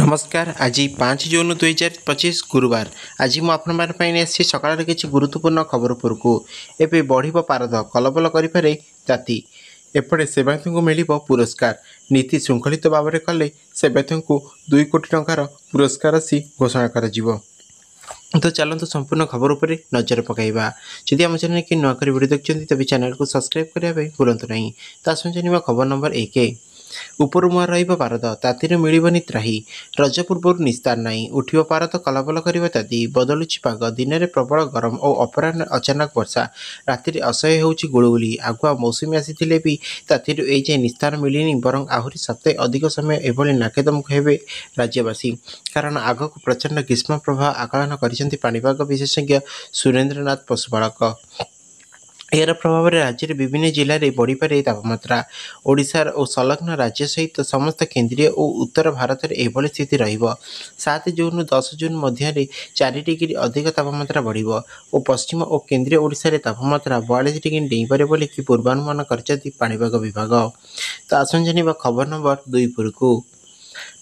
ନମସ୍କାର। ଆଜି 5 ଜୁନ 2025, ଗୁରୁବାର। ଆଜି ମୁଁ ଆପଣମାନଙ୍କ ପାଇଁ ନେଇ ଆସିଛି ସକାଳର କିଛି ଗୁରୁତ୍ୱପୂର୍ଣ୍ଣ ଖବର ଉପରକୁ। ଏବେ ବଢ଼ିବ ପାରଦ, କଲବଲ କରିପାରେ ତାତି। ଏପଟେ ସେବାୟତଙ୍କୁ ମିଳିବ ପୁରସ୍କାର। ନୀତି ଶୃଙ୍ଖଳିତ ଭାବରେ କଲେ ସେବାୟତଙ୍କୁ 2 କୋଟି ଟଙ୍କାର ପୁରସ୍କାର ରାଶି ଘୋଷଣା କରାଯିବ। ତ ଚାଲନ୍ତୁ, ସମ୍ପୂର୍ଣ୍ଣ ଖବର ଉପରେ ନଜର ପକାଇବା। ଯଦି ଆମ ଚ୍ୟାନେଲ କି ନୂଆ କରି ଭିଡ଼ିଓ ଦେଖୁଛନ୍ତି, ତେବେ ଚ୍ୟାନେଲକୁ ସବସ୍କ୍ରାଇବ୍ କରିବା ପାଇଁ ଭୁଲନ୍ତୁ ନାହିଁ। ତ ଆସନ୍ତୁ ଜାଣିବା ଖବର ନମ୍ବର 1। ଉପର ମୁହାଁ ରହିବ ପାରଦ, ତାତିରୁ ମିଳିବନି ତ୍ରାହି। ରଜ ପୂର୍ବରୁ ନିସ୍ତାର ନାହିଁ। ଉଠିବ ପାରଦ, କଲବଲ କରିବ ତାତି। ବଦଳୁଛି ପାଗ। ଦିନରେ ପ୍ରବଳ ଗରମ ଓ ଅପରାହ୍ନରେ ଅଚାନକ ବର୍ଷା। ରାତିରେ ଅସହ୍ୟ ହେଉଛି ଗୁଳୁଗୁଳି। ଆଗୁଆ ମୌସୁମୀ ଆସିଥିଲେ ବି ତାତିରୁ ଏଯାଏଁ ନିସ୍ତାର ମିଳିନି। ବରଂ ଆହୁରି ସପ୍ତାହେ ଅଧିକ ସମୟ ଏଭଳି ନାକେଦମ ହେବେ ରାଜ୍ୟବାସୀ। କାରଣ ଆଗକୁ ପ୍ରଚଣ୍ଡ ଗ୍ରୀଷ୍ମ ପ୍ରବାହ ଆକଳନ କରିଛନ୍ତି ପାଣିପାଗ ବିଶେଷଜ୍ଞ ସୁରେନ୍ଦ୍ରନାଥ ପଶୁପାଳକ। ଏହାର ପ୍ରଭାବରେ ରାଜ୍ୟର ବିଭିନ୍ନ ଜିଲ୍ଲାରେ ବଢ଼ିପାରେ ତାପମାତ୍ରା। ଓଡ଼ିଶାର ଓ ସଂଲଗ୍ନ ରାଜ୍ୟ ସହିତ ସମସ୍ତ କେନ୍ଦ୍ରୀୟ ଓ ଉତ୍ତର ଭାରତରେ ଏଭଳି ସ୍ଥିତି ରହିବ। 7 ଜୁନରୁ 10 ଜୁନ ମଧ୍ୟରେ 4 ଡିଗ୍ରୀ ଅଧିକ ତାପମାତ୍ରା ବଢ଼ିବ ଓ ପଶ୍ଚିମ ଓ କେନ୍ଦ୍ରୀୟ ଓଡ଼ିଶାରେ ତାପମାତ୍ରା 42 ଡିଗ୍ରୀ ଡେଇଁପାରେ ବୋଲି କି ପୂର୍ବାନୁମାନ କରିଛନ୍ତି ପାଣିପାଗ ବିଭାଗ। ତ ଆସନ୍ତୁ ଜାଣିବା ଖବର ନମ୍ବର 2 ଉପରକୁ।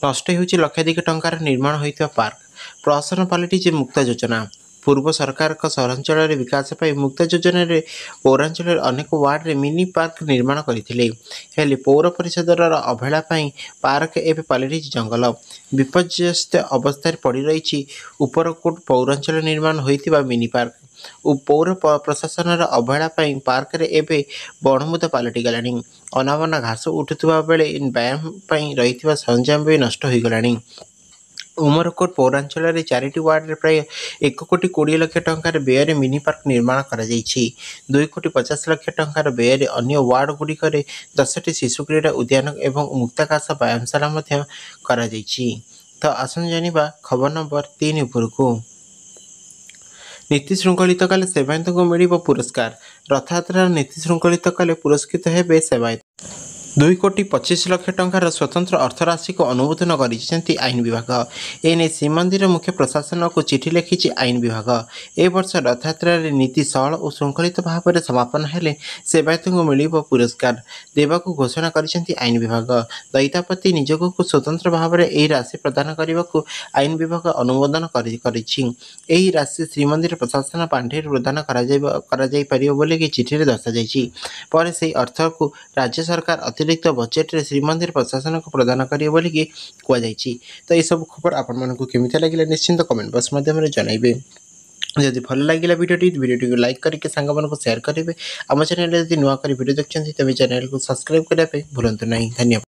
ନଷ୍ଟ ହେଉଛି ଲକ୍ଷାଧିକ ଟଙ୍କାର ନିର୍ମାଣ ହୋଇଥିବା ପାର୍କ। ପ୍ରହସନ ପାଲଟିଛି ମୁକ୍ତା ଯୋଜନା। ପୂର୍ବ ସରକାରଙ୍କ ସହରାଞ୍ଚଳରେ ବିକାଶ ପାଇଁ ମୁକ୍ତା ଯୋଜନାରେ ପୌରାଞ୍ଚଳରେ ଅନେକ ୱାର୍ଡରେ ମିନି ପାର୍କ ନିର୍ମାଣ କରିଥିଲେ। ହେଲେ ପୌର ପରିଷଦର ଅବହେଳା ପାଇଁ ପାର୍କ ଏବେ ପାଲଟିଛି ଜଙ୍ଗଲ। ବିପର୍ଯ୍ୟସ୍ତ ଅବସ୍ଥାରେ ପଡ଼ିରହିଛି ଉପରକୋଟ ପୌରାଞ୍ଚଳ ନିର୍ମାଣ ହୋଇଥିବା ମିନି ପାର୍କ ଓ ପୌର ପ୍ରଶାସନର ଅବହେଳା ପାଇଁ ପାର୍କରେ ଏବେ ବଣମୁଦ ପାଲଟିଗଲାଣି। ଅନାବନା ଘାସ ଉଠୁଥିବା ବେଳେ ବ୍ୟାୟାମ ପାଇଁ ରହିଥିବା ସରଞ୍ଜାମ ବି ନଷ୍ଟ ହୋଇଗଲାଣି। ଉମରକୋଟ ପୌରାଞ୍ଚଳରେ ଚାରିଟି ୱାର୍ଡରେ ପ୍ରାୟ 1 କୋଟି 20 ଲକ୍ଷ ଟଙ୍କାର ବ୍ୟୟରେ ମିନି ପାର୍କ ନିର୍ମାଣ କରାଯାଇଛି। 2 କୋଟି 50 ଲକ୍ଷ ଟଙ୍କାର ବ୍ୟୟରେ ଅନ୍ୟ ୱାର୍ଡ ଗୁଡ଼ିକରେ 10ଟି ଶିଶୁ କ୍ରୀଡ଼ା ଉଦ୍ୟାନ ଏବଂ ମୁକ୍ତାକାଶ ବ୍ୟାୟାମଶାଳା ମଧ୍ୟ କରାଯାଇଛି। ତ ଆସନ୍ତୁ ଜାଣିବା ଖବର ନମ୍ବର 3 ଉପରକୁ। ନୀତି ଶୃଙ୍ଖଳିତ କଲେ ସେବାୟତଙ୍କୁ ମିଳିବ ପୁରସ୍କାର। ରଥଯାତ୍ରାର ନୀତି ଶୃଙ୍ଖଳିତ କଲେ ପୁରସ୍କୃତ ହେବେ ସେବାୟତ। 2 କୋଟି 25 ଲକ୍ଷ ଟଙ୍କାର ସ୍ୱତନ୍ତ୍ର ଅର୍ଥରାଶିକୁ ଅନୁମୋଦନ କରିଛନ୍ତି ଆଇନ ବିଭାଗ। ଏନେଇ ଶ୍ରୀମନ୍ଦିର ମୁଖ୍ୟ ପ୍ରଶାସନକୁ ଚିଠି ଲେଖିଛି ଆଇନ ବିଭାଗ। ଏ ବର୍ଷ ରଥଯାତ୍ରାରେ ନୀତି ସଅଳ ଓ ଶୃଙ୍ଖଳିତ ଭାବରେ ସମାପନ ହେଲେ ସେବାୟତଙ୍କୁ ମିଳିବ ପୁରସ୍କାର ଦେବାକୁ ଘୋଷଣା କରିଛନ୍ତି ଆଇନ ବିଭାଗ। ଦଇତାପତି ନିଯୋଗକୁ ସ୍ୱତନ୍ତ୍ର ଭାବରେ ଏହି ରାଶି ପ୍ରଦାନ କରିବାକୁ ଆଇନ ବିଭାଗ ଅନୁମୋଦନ କରିଛି। ଏହି ରାଶି ଶ୍ରୀମନ୍ଦିର ପ୍ରଶାସନ ପାଣ୍ଠିରୁ ପ୍ରଦାନ କରାଯାଇପାରିବ ବୋଲି ଚିଠିରେ ଦର୍ଶାଯାଇଛି। ପରେ ସେହି ଅର୍ଥକୁ ରାଜ୍ୟ ସରକାର ଅତିରିକ୍ତ ବଜେଟରେ ଶ୍ରୀମନ୍ଦିର ପ୍ରଶାସନକୁ ପ୍ରଦାନ କରିବେ ବୋଲିକି କୁହାଯାଇଛି। ତ ଏସବୁ ଖବର ଆପଣମାନଙ୍କୁ କେମିତି ଲାଗିଲା, ନିଶ୍ଚିନ୍ତ କମେଣ୍ଟ ବକ୍ସ ମାଧ୍ୟମରେ ଜଣାଇବେ। ଯଦି ଭଲ ଲାଗିଲା ଭିଡ଼ିଓଟିକୁ ଲାଇକ୍ କରିକି ସାଙ୍ଗମାନଙ୍କୁ ସେୟାର କରିବେ। ଆମ ଚ୍ୟାନେଲରେ ଯଦି ନୂଆ କରି ଭିଡ଼ିଓ ଦେଖୁଛନ୍ତି, ତେବେ ଚ୍ୟାନେଲକୁ ସବସ୍କ୍ରାଇବ୍ କରିବା ପାଇଁ ଭୁଲନ୍ତୁ ନାହିଁ। ଧନ୍ୟବାଦ।